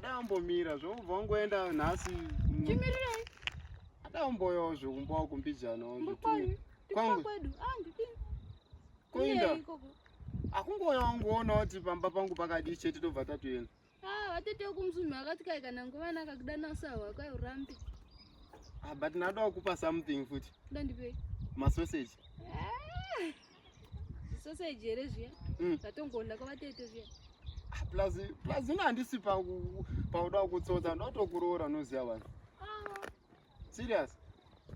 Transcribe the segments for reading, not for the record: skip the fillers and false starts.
Ada ambomira zvobva wangoenda nhasi. Chimirirei. Ada amboyawo zvekumba kumbijana. Mbokwanyu. Kwangu. Kwedu. Andi. Kuinda. Akungoya wangoona kuti pamba pangu pakadii chete tobva tatoenda. Ah, vatete kumzumhu akati kai kana nguva naka kudana sawa kai urambe. Ah, but nada kupa something futi. Ndandipei. Masausage. Ah. Sausage here zviya. Ndatongonda kwavatete zviya. Ah, plus plus ina handisi pauda kutsotsa ndotokuroora unoziva vanhu. Ah. Serious?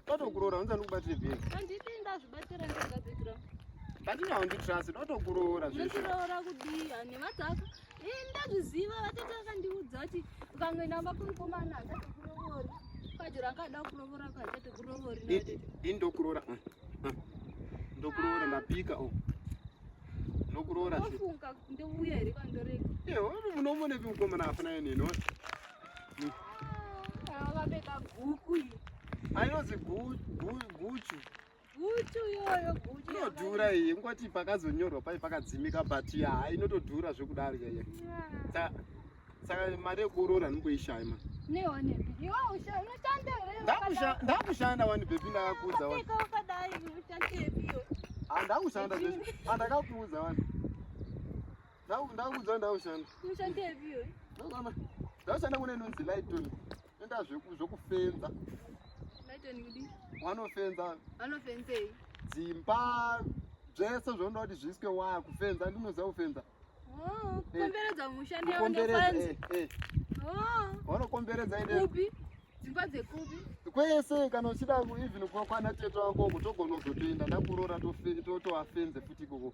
Ndotokuroora unza ndikubatire bhegi. Handiti ndazvibatira ndega bhegi rangu. But ina handitrust ndotokuroora zveshe. Ndokuroora kudii nemadzaka. Eh, ndazviziva vatete vakandiudza kuti ukangoenda mba kumukomana hachatokurovori. Kajura akada kurovora ka hachatokurovori. Ini ndokuroora. Ndokuroora ndapika oh. Ndokuroora. Ndofunga ndouya here kwandorega. Eh, unomuonepi mukomana afanana neni? Ah, vakapfeka guku iyi. Ainonzi guchu. Guchu iyoyo guchu. Inodhura iyi, ngoti pakazonyorwa pai pakadzimika but ya inotodhura zvekudaro chaiyo. Saka mari yekuroora ndimboishaya ma. Newanepi? Iwe unoshanda here? Ndakushanda wani baby ndakakuudza wani. Wakadai unoshandepi iwe? Ah, ndakushanda zveshe. Ah, ndakakuudza wani. Ndakuudza ndakushanda. Unoshandepi iwe? Ndakushanda kune inonzi Lighton. Enda zvekufenza. Lighton kudii? Vanofenza. Vanofenzei? Dzimba zvese zvaunoda kuti zviiswe waya kufenza ndinoziva kufenza. Oh, kukomberedza musha ndiye vanofenza. Eh. Oh. Vanokomberedza ine. Kupi? Dzimba dzekupi? Kwese kana uchida even kwana tete wako uko togona kuzotoenda ndakuroora totoafenze futi ikoko.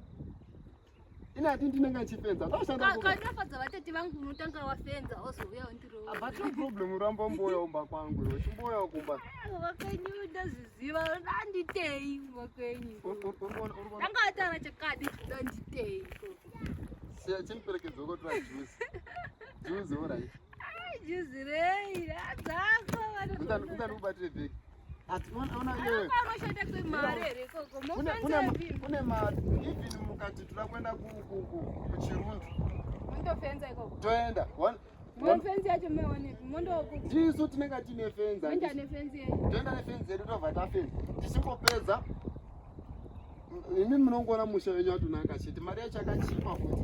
Ina ati ndinenge ndichifenza. Ndashanda. Kana vatete vangu unotanga wafenza wozouya wondiroora. But no problem uramba mboya umba kwangu iwe. Chimboya kumba. Vakenyu ndazviziva ndanditei vakenyu. Ndanga ataura chakadi ndanditei. Siya chimperekedzo kotora juice. Juice alright. Ai juice rei dzako vanhu. Ungandikubatire bhegi. Anoshanda kwemari here ikoko? Kune mari even mukati toda kuenda kuchirundu. Mondofenza ikoko. Toenda. Mofenzi yacho meonepi? Mondoku. Ndisu tinenge tine fenza. Toenda nefenzi yedu. Toenda nefenzi yedu tobva tafenza. Tichingopedza imi munongoona musha wenyu watonaka chete mari yacho yakachipa futi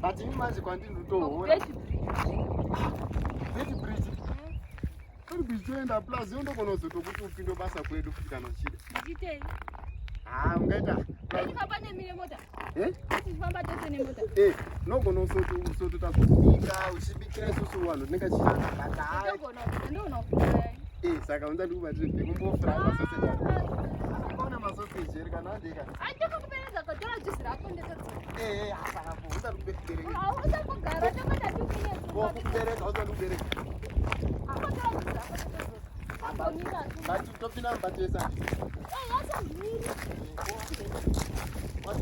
but imi manje kwandiri ndotohora. Beti bridge. Kuri kuitoenda plus iwe ndogona kuzotokuti upinde basa kwedu futi kana uchida. Ndichitei? Ah, ungaita. Ndifamba nemi nemota. Eh? Tifamba tese nemota. Eh, unogona usotota kubika, uchibikira isusu vanhu tinenge tichishanda but hayi. Ndogona ndogona kupinda. Eh, saka unza ndikubatire ndikumbofraya masoseji. Akaona masoseji here kana andika? Ai, ndakakuperedza kotora juice rako ndetodzoka. Eh, eh, saka po unza ndikubereka. Hausa kugara tokada tikuine. Kubereka, unza ndikubereka. Akotora juice rako ndetodzoka. Ambomira tu. But topinda mbatesa. Eh, yasandimiri. What?